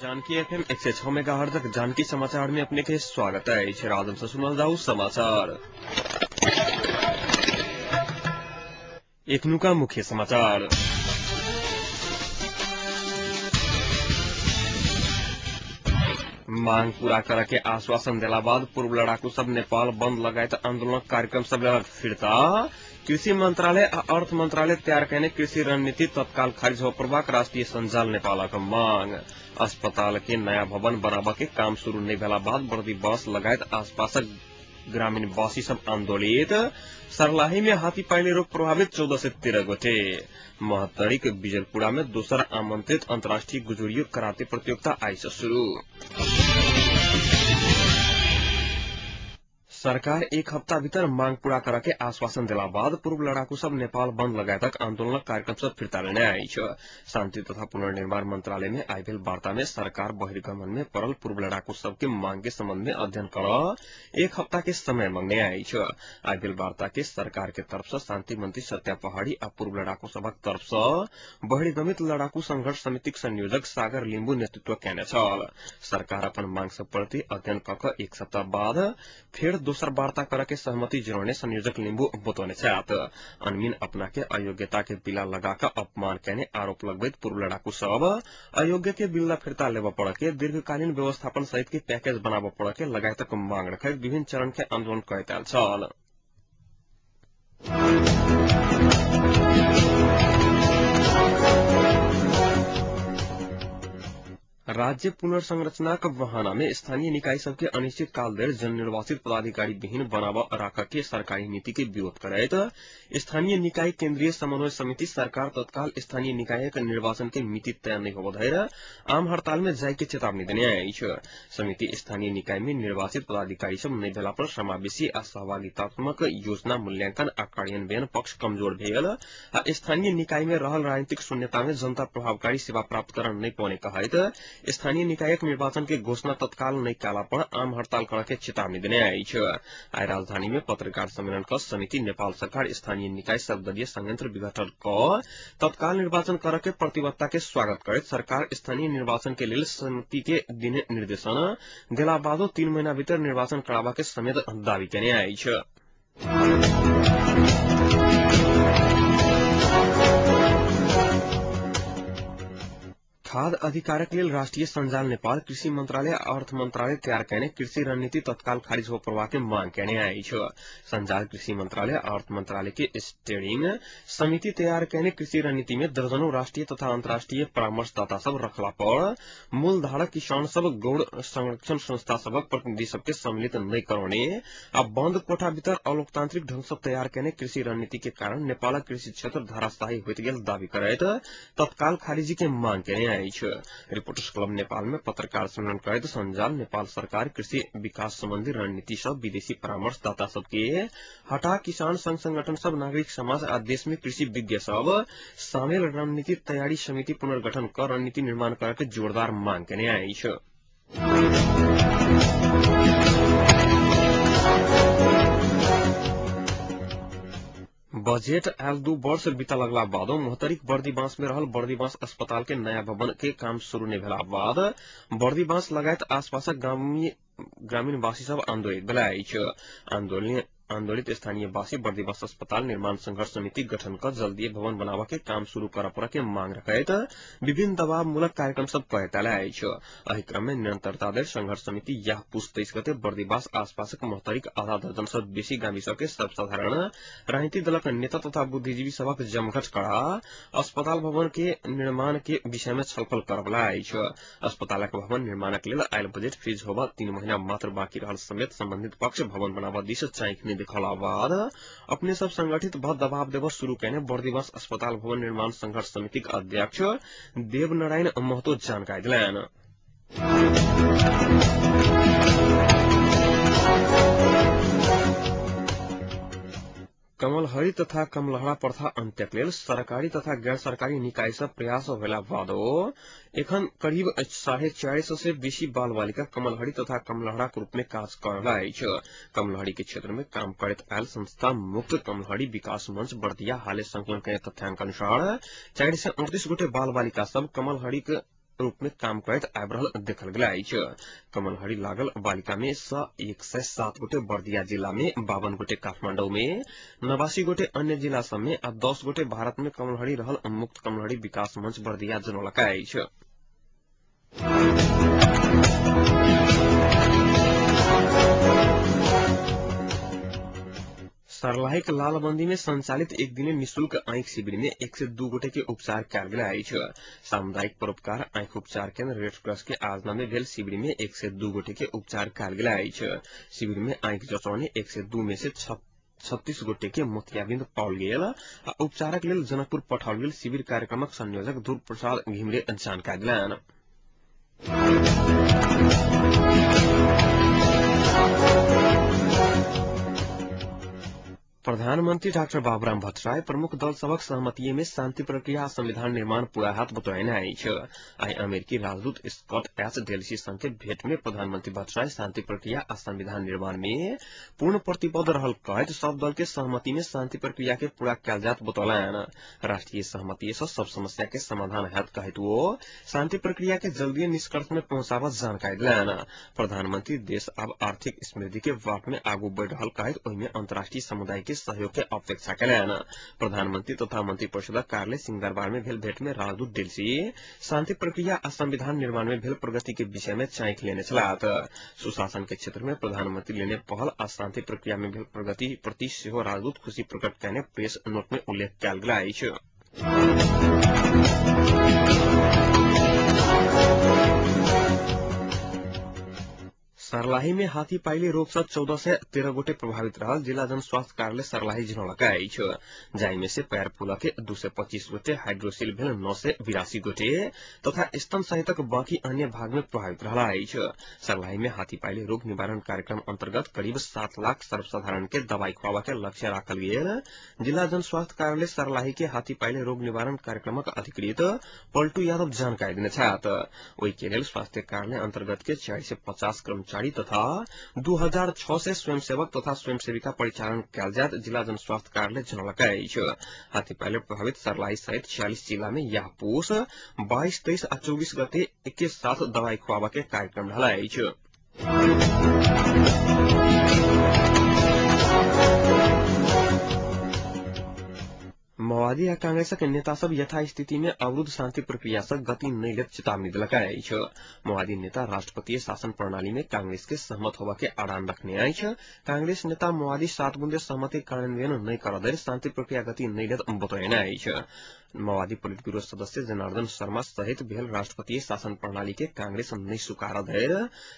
Janaki FM 106 megahertz Janaki समाचार में अपने के स्वागत है। राजन से सुनल जाऊ समाचार। एखनुका मुख्य समाचार। मांग पूरा करे के आश्वासन देला बाद पूर्व लड़ाकू सब नेपाल बंद लगायत आंदोलन कार्यक्रम सब लेलक फिर्ता। कृषि मंत्रालय आ अर्थ मंत्रालय तैयार कयने कृषि रणनीति तत्काल खारिज हो पड़बाक राष्ट्रीय संजाल नेपालक मांग। अस्पताल के नया भवन बनाबऽ के काम शुरू नहीं भेला बाद बर्दीबास लगायत आसपासक ग्रामीण वासी सब आंदोलित। सरलाही में हाथी पाइले रोग प्रभावित 14 से 13 गोटे। महोत्तरीक बिजलपुरा में दोसर आमंत्रित अंतर्राष्ट्रीय गुजरियो कराते प्रतियोगिता आई से शुरू। सरकार एक हफ्ता भीतर मांग पूरा करे के आश्वासन देला बाद पूर्व लड़ाकू सब नेपाल बंद लगायतक आंदोलनक कार्यक्रम सब फिर्ता लेने अछि। शांति तथा पुनर्निर्माण मंत्रालय में आई भेल वार्ता में सरकार बहिर्गमन में पड़ल पूर्व लड़ाकू सब के मांग के संबंध में अध्ययन कर एक हफ्ता के समय मांगने अछि। आई भेल वार्ता के सरकार के तरफ से शांति मंत्री सत्या पहाड़ी आ पूर्व लड़ाकू सभक तरफ से बहिर्गमित लड़ाकू संघर्ष समितिक संयोजक सागर लिम्बू नेतृत्व केने छल। सरकार अपन मांग सब प्रति अध्ययन क एक सप्ताह बाद फेर दोसर वार्ता करे के सहमति जनौने संयोजक लिम्बू बतौने छथि। अनमिन अपना के अयोग्यता के बिला लगा के अपमान केने आरोप लगबैत पूर्व लड़ाकू सब अयोग्य के बिल्ला फिर्ता लेबऽ पड़ऽ के, दीर्घकालीन व्यवस्थापन सहित के पैकेज बनाबऽ पड़ऽ के लगायतक मांग रखैत विभिन्न चरण के आंदोलन करैत आयल छल। राज्य पुनर्संरचनाक बहाना में स्थानीय निकाय सबके अनिश्चित काल धरि जननिर्वाचित पदाधिकारी विहीन बनाब राखऽ के सरकारी नीति के विरोध करैत स्थानीय निकाय केन्द्रीय समन्वय समिति सरकार तत्काल स्थानीय निकायक निर्वाचन के मिति तय नहीं होब धरि आम हड़ताल में जाय के चेतावनी देने अछि। समिति स्थानीय निकाय में निर्वाचित पदाधिकारी सब नहीं भेला पर समावेशी आ सहभागितात्मक योजना मूल्यांकन आ कार्यान्वयन पक्ष कमजोर भेल आ स्थानीय निकाय में रहल राजनीतिक शून्यता में जनता प्रभावकारी सेवा प्राप्त करन नहीं पौने कहैत स्थानीय निकायक निर्वाचन के घोषणा तत्काल नहीं कयला पर आम हड़ताल करे के चेतावनी देने अछि। आइ राजधानी में पत्रकार सम्मेलन क समिति नेपाल सरकार स्थानीय निकाय सर्वदलीय संयंत्र विघटन क तत्काल निर्वाचन करे के प्रतिबद्धता के स्वागत करैत सरकार स्थानीय निर्वाचन के लेल समिति के दिने निर्देशन देला बादो 3 महीना भीतर निर्वाचन कराबा के समेत दावी केने अछि। खाद्य अधिकारक लेल राष्ट्रीय संजाल नेपाल कृषि मंत्रालय आ अर्थ मंत्रालय तैयार कयने कृषि रणनीति तत्काल खारिज हो पड़बाक के मांग केने अछि। संजाल कृषि मंत्रालय आ अर्थ मंत्रालय के स्टीयरिंग समिति तैयार कयने कृषि रणनीति में दर्जनों राष्ट्रीय तथा अंतर्राष्ट्रीय परामर्शदाता सब रखला पर मूलधारक किसान सब गौड़ संरक्षण संस्था सबक प्रतिनिधि सबके सम्मिलित नहीं करौने आ बंद कोठा भीतर अलोकतांत्रिक ढंग से तैयार कयने कृषि रणनीति के कारण नेपालक कृषि क्षेत्र धाराशायी होइत गेल दावी करैत तत्काल खारिजी के मांग केने। रिपोर्टर्स क्लब नेपाल में पत्रकार सम्मेलन करैत संजाल नेपाल सरकार कृषि विकास संबंधी रणनीति सब विदेशी परामर्शदाता सबके हटा किसान संघ संगठन सब नागरिक समाज आ देश में कृषि विज्ञ सब शामिल रणनीति तैयारी समिति पुनर्गठन कर रणनीति निर्माण करे के जोरदार मांग केने अछि। बजेट आयल 2 वर्ष बीता लगला बादो महोत्तरीक बर्दीबांस में रहल बर्दीबांस अस्पताल के नया भवन के काम शुरू नहीं भेला बाद बर्दीबांस लगायत आसपासक ग्रामीण वासी सब आंदोलित भेला अछि। आंदोलित स्थानीय वासी बर्दीबास अस्पताल निर्माण संघर्ष समिति गठन कर जल्दी भवन बनावा के काम शुरू करऽ पड़ऽ के मांग रखैत विभिन्न दबाव मूलक कार्यक्रम सब करैत आयल अछि। एहि क्रम में निरंतरता धरि संघर्ष समिति यह पुस 23 गते बर्दीबास आसपासक महोत्तरीक आधा दर्जन से बेसी गामी सबके सर्वसाधारण राजनीतिक दलक नेता तथा बुद्धिजीवी सभक जमघट करा अस्पताल भवन के निर्माण के विषय में छलफल करवला अछि। अस्पतालक भवन निर्माणक लेल आयल बजेट फ्रीज होबा 3 महीना मात्र बाकी रहल समेत संबंधित पक्ष भवन बनाबऽ दिस चाइख नहीं देखला बाद अपने सब संगठित भ दबाव देव शुरू केने बर्दीबास अस्पताल भवन निर्माण संघर्ष समितिक अध्यक्ष देवनारायण महतो जानकारी दिलनि। कमलहरी तथा कमलहरा प्रथा अंत्यक लेल सरकारी तथा गैर सरकारी निकाय से प्रयास होला बादो एखन करीब 450 से बेसी बाल बालिका कमलहरी तथा कमलहरा के रूप में काज कर रहल अछि। कमलहरी के क्षेत्र में काम करैत आयल संस्था मुक्त कमलहरी विकास मंच बर्दिया हाले संकलन के तथ्यांक अनुसार 438 गोटे बाल बालिका सब कमलहरी के रूप में काम करैत आबि रहल देखल गेल अछि। कमलहरी लागल बालिका में 107 गोटे बर्दिया जिला में, 52 गोटे काठमाडौँ में, 89 गोटे अन्य जिला सब में आ 10 गोटे भारत में कमलहरी रहल मुक्त कमलहरी विकास मंच बर्दिया जनौलक अछि। सर्लाहीक लालबंदी में संचालित एक दिने निशुल्क आंखि शिविर में 102 गोटे के उपचार कयल गेल अछि। सामुदायिक परोपकार आंखि उपचार केंद्र रेड क्रॉस के आयोजना में भेल शिविर में 102 गोटे के उपचार कयल गेल अछि। शिविर में आंखि जचौने 102 में से 36 गोटे के मोतियाबिंद पाओल गेल आ उपचारक लेल जनकपुर पठाओल गेल शिविर कार्यक्रमक संयोजक ध्रुव प्रसाद घिमिरे जानकारी देलनि। प्रधानमंत्री डाक्टर बाबुराम भट्टराई प्रमुख दल सभक सहमति में शांति प्रक्रिया आ संविधान निर्माण पूरा हाथ बतौने अछि। आइ अमेरिकी राजदूत स्कॉट एच डेल्सी संग भेंट में प्रधानमंत्री भट्टराई शांति प्रक्रिया आ संविधान निर्माण में पूर्ण प्रतिबद्ध रहल कहैत सब दल के सहमति में शांति प्रक्रिया के पूरा कयल जायत बतौलनि। राष्ट्रीय सहमति से सब समस्या के समाधान हैत कहैत ओ शांति प्रक्रिया के जल्दी निष्कर्ष में पहुंचाबत जानकारी देलनि। प्रधानमंत्री देश आब आर्थिक समृद्धि के बाट में आगू बढ़ि रहल कहैत ओहि में अंतर्राष्ट्रीय समुदाय के सहयोग के अपेक्षा कयलनि। प्रधानमंत्री तथा मंत्री परिषदक कार्यालय सिंहदरबार में भेल भेंट में राजदूत डेल्सी शांति प्रक्रिया आ संविधान निर्माण में भेल प्रगति के विषय में चाँखि लेने छलाह। सुशासन के क्षेत्र में प्रधानमंत्री लेने पहल आ शांति प्रक्रिया में भेल प्रगति प्रति सेहो राजदूत खुशी प्रकट कयने प्रेस नोट में उल्लेख कयल गेल अछि। सर्लाही में हाथी पाइली रोग से 1413 गोटे प्रभावित रहल जिला जन स्वास्थ्य कार्यालय सर्लाही जनौलक अछि। जाहि में से पैर फूला के 225 गोटे, हाइड्रोसिल भेल 982 गोटे तथा स्तन सहितक बाकी अन्य भाग में प्रभावित रहल अछि। सर्लाही में हाथी पाइली रोग निवारण कार्यक्रम अंतर्गत करीब 7 लाख सर्वसाधारण के दवाई खुआबा के लक्ष्य राखल गेल जिला जन स्वास्थ्य कार्यालय सर्लाही के हाथी पाइली रोग निवारण कार्यक्रमक अधिकृत पल्टू यादव जानकारी देने छथि। ओहि के लेल स्वास्थ्य कार्यालय अंतर्गत के 450 कर्मचारी तथा 2006 से स्वयंसेवक तथा स्वयंसेविका परिचालन कयल जायत जिला जन स्वास्थ्य कार्यालय जनौलक अछि। हाथी पाइली प्रभावित सर्लाही सहित 46 जिला में यह पोष 22, 23 आ 24 गते एके साथ दवाई खुआबा के कार्यक्रम रहल अछि। माओवादी आ कांग्रेसक नेता सब यथास्थिति में अवरुद्ध शांति प्रक्रिया से गति नहि लेत चेतावनी देलक अछि। माओवादी नेता राष्ट्रपति शासन प्रणाली में कांग्रेस के सहमत होबा के अड़ान रखने अछि। कांग्रेस नेता माओवादी 7 बुंदे सहमति कार्यान्वयन नहि करऽ धरि शांति प्रक्रिया गति नहि लेत बतौने अछि। माओवादी पोलिट ब्यूरो सदस्य जनार्दन शर्मा सहित भेल राष्ट्रपति शासन प्रणाली के कांग्रेस नहि स्वीकारऽ धरि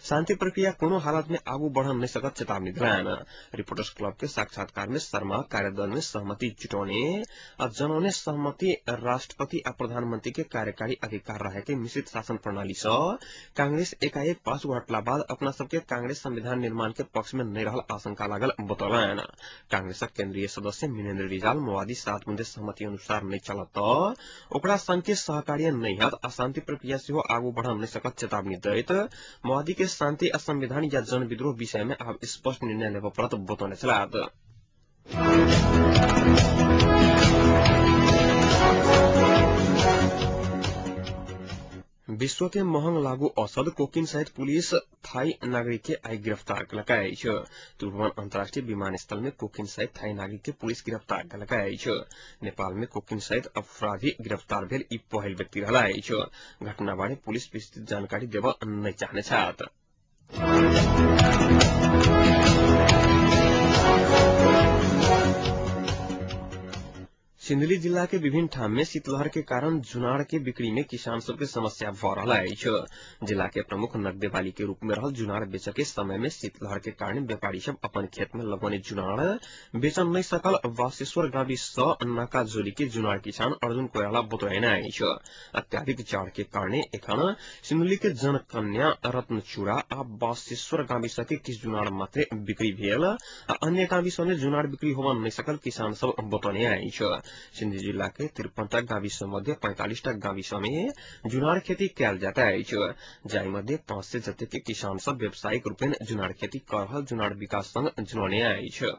शांति प्रक्रिया कोनो हालत में आगू बढ़ नहि सकत चेतावनी देलनि। रिपोर्टर्स क्लब के साक्षात्कार में शर्मा कार्यदल में सहमति जुटौने आ जनौने सहमति राष्ट्रपति आ प्रधानमंत्री के कार्यकारी अधिकार रहे के मिश्रित शासन प्रणाली से कांग्रेस एकाएक पाछू हटला बाद अपना सबके कांग्रेस संविधान निर्माण के पक्ष में नहि रहल आशंका लागल बतौलनि। कांग्रेसक केंद्रीय सदस्य मिनेन्द्र रिजाल माओवादी 7 बुंदे सहमति अनुसार नहि चलत ओकरा संग के सहकार्य नहि हैत आ शांति प्रक्रिया सेहो आगू बढ़ नहि सकत चेतावनी दैत माओवादी के शांति आ संविधान या जनविद्रोह विषय में आब स्पष्ट निर्णय लेबऽ पड़त बतौने छलाह। विश्व के महंग लागू औषध कोकीन सहित पुलिस थाई नागरिक के आई गिरफ्तार कयलक अछि। त्रिभुवन अंतर्राष्ट्रीय विमानस्थल में कोकीन सहित थाई नागरिक के पुलिस गिरफ्तार कयलक अछि। नेपाल में कोकीन सहित अपराधी गिरफ्तार भेल ई पहिल व्यक्ति रहल अछि। घटना बारे पुलिस विस्तृत जानकारी देबऽ नहि चाहने छथि। सिन्धुली जिला के विभिन्न ठाम में शीतलहर के कारण जुनार के बिक्री में किसान सबके समस्या भ रहल अछि। जिला के प्रमुख नगदेवाली के रूप में रहल जुनार बेचऽ के समय में शीतलहर के कारण व्यापारी सब अपन खेत में लगौने जुनार बेचन नहीं सकल वासेश्वर गाविस नाकाजोली के जुनार किसान अर्जुन कोइराला बतौने अछि। अत्याधिक जाड़ के कारण एखन सिन्धुली के जनकन्या रत्नचूड़ा आ वासेश्वर गाविस के किछु जुनार मात्रे बिक्री भेल आ अन्य गाविस में जुनार बिक्री होबऽ नहीं सकल किसान सब बतौने अछि। सिन्धुली जिला के 53टा गाविस मध्ये 45टा गाविस में जुनार खेती कयल जाइत अछि, जाहि मध्ये 500 जते के किसान सब व्यावसायिक रूपेण जुनार खेती कर रहल जुनार विकास संघ जनौने अछि।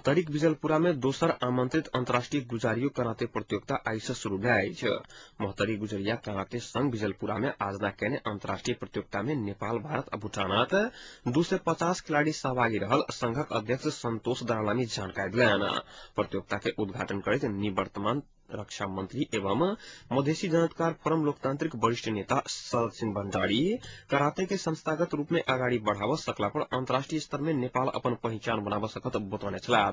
महोत्तरीक बिजलपुरा में दोसर आमंत्रित अंतर्राष्ट्रीय गुजारियो कराते प्रतियोगिता आइ से शुरू भेल अछि। महोत्तरी गुजरिया कराते संघ बिजलपुरा में आयोजना केने अंतर्राष्ट्रीय प्रतियोगिता में नेपाल, भारत आ भूटानक 250 खिलाड़ी सहभागी रहल संघक अध्यक्ष संतोष दरालामी जानकारी दिलनि। प्रतियोगिता के उद्घाटन करैत निवर्तमान रक्षा मंत्री एवं मधेसी जनअधिकार फोरम लोकतांत्रिक वरिष्ठ नेता शरद सिंह भण्डारी कराते के संस्थागत रूप में अगाडि बढ़ाव सकला पर अंतर्राष्ट्रीय स्तर में नेपाल अपन पहिचान बनाव सकत बतौने छलाह।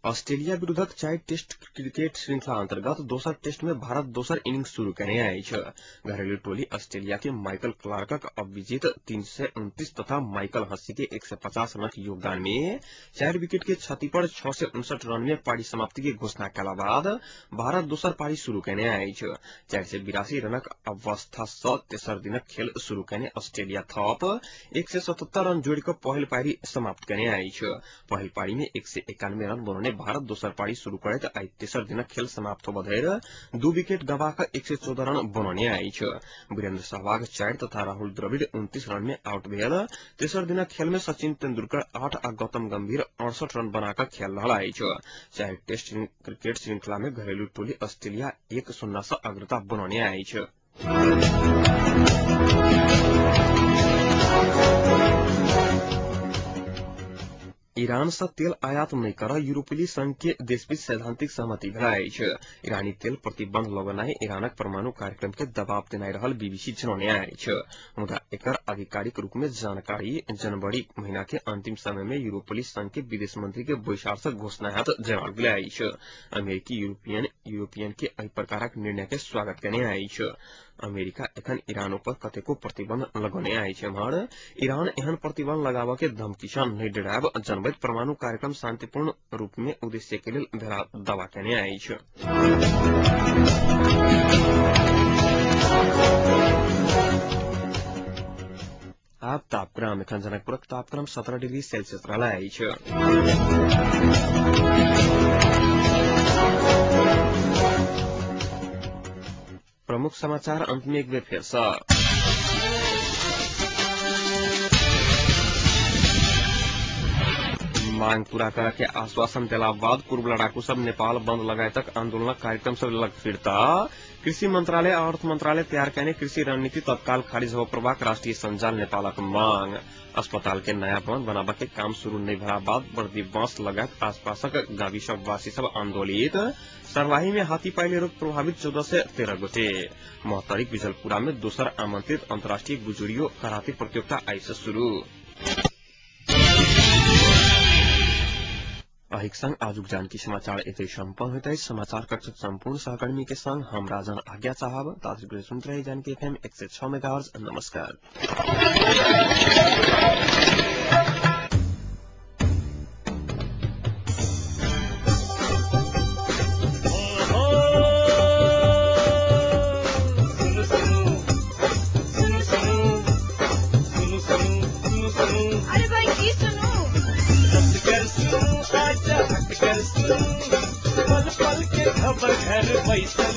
ऑस्ट्रेलिया विरुद्धक 4 टेस्ट क्रिकेट श्रृंखला अंतर्गत दोसर टेस्ट में भारत दोसर इनिंग्स शुरू केने अछि। घरेलू टोली ऑस्ट्रेलिया के माइकल क्लार्कक अभिजित 329 तथा माइकल हस्सी के 150 रनक योगदान में 4 विकेट के क्षति पर 659 रन में पारी समाप्ति के घोषणा कयला बाद भारत दोसर पारी शुरू केने अछि। 482 रनक अवस्था सँ तेसर दिनक खेल शुरू केने ऑस्ट्रेलिया थप 177 रन जोड़ि कऽ पहिल पारी समाप्त केने अछि। पहिल पारी में 191 रन बनौने भारत दोसर पारी शुरू करैत आइ तेसर दिनक खेल समाप्त होबय धरि 2 विकेट गवा कऽ 114 रन बनौने अछि। वीरेन्द्र सहवाग 4 तथा राहुल द्रविड़ 29 रन में आउट भेल। तेसर दिनक खेल में सचिन तेंदुलकर 8 आ गौतम गंभीर 68 रन बना कऽ खेल रहल अछि। 4 टेस्ट क्रिकेट श्रृंखला में घरेलू टोली ऑस्ट्रेलिया 1-0 सँ अग्रता बनौने अछि। ईरान से तेल आयात नहीं कर यूरोपीय संघ के देशबीच सैद्धांतिक सहमति भेल अछि। ईरानी तेल प्रतिबंध लगेनाइ ईरानक परमाणु कार्यक्रम के दबाव देनाइ रहल बीबीसी जनौने अछि। मुदा एकर आधिकारिक रूप में जानकारी जनवरी महीना के अंतिम समय में यूरोपीय संघ के विदेश मंत्री के बैसार से घोषणा हैत जनाओल गेल अछि। अमेरिकी यूरोपियन के एहि प्रकारक निर्णय के स्वागत केने अछि। अमेरिका एखन ईरान पर कतेको प्रतिबंध लगौने अछि। एम्हर ईरान एहन प्रतिबंध लगाबऽ के धमकी सँ नहि डरायब जनबैत परमाणु कार्यक्रम शांतिपूर्ण रूप में उद्देश्य के लेल भेला दावा केने अछि। आब तापक्रम एखन जनकपुरक तापक्रम 17 डिग्री सेल्सियस रहल अछि। प्रमुख समाचार अंत में एक बेर फेर सँ। मांग पूरा करे के आश्वासन देला बाद पूर्व लड़ाकू सब नेपाल बंद लगायतक आंदोलनक कार्यक्रम सब लग फिरता। कृषि मंत्रालय आ अर्थ मंत्रालय तैयार केने कृषि रणनीति तत्काल खारिज होबय पड़बाक राष्ट्रीय संजाल नेपालक मांग। अस्पताल के नया भवन बनाबऽ के काम शुरू नहीं भेला बाद बर्दी बांस लगायत आसपासक गावी सब वासी सब आंदोलित। सर्लाही में हाथी पाइले रोग प्रभावित 14 से 13 गोटे। महोत्तरीक बिजलपुरा में दोसर आमंत्रित अंतर्राष्ट्रीय गुजरियो कराते प्रतियोगिता आइ से शुरू। अहिक संग आजुक जानकी समाचार एतै सम्पन्न होइत अछि। समाचार कक्षक सम्पूर्ण सहकर्मी के संग हम राजन आज्ञा चाहब। तात्रिक सुनते रही जानकी एफएम 106 मेगाहर्ट्ज। नमस्कार। अरे भाई की सुनू, पल पल के खबर घर बैसल।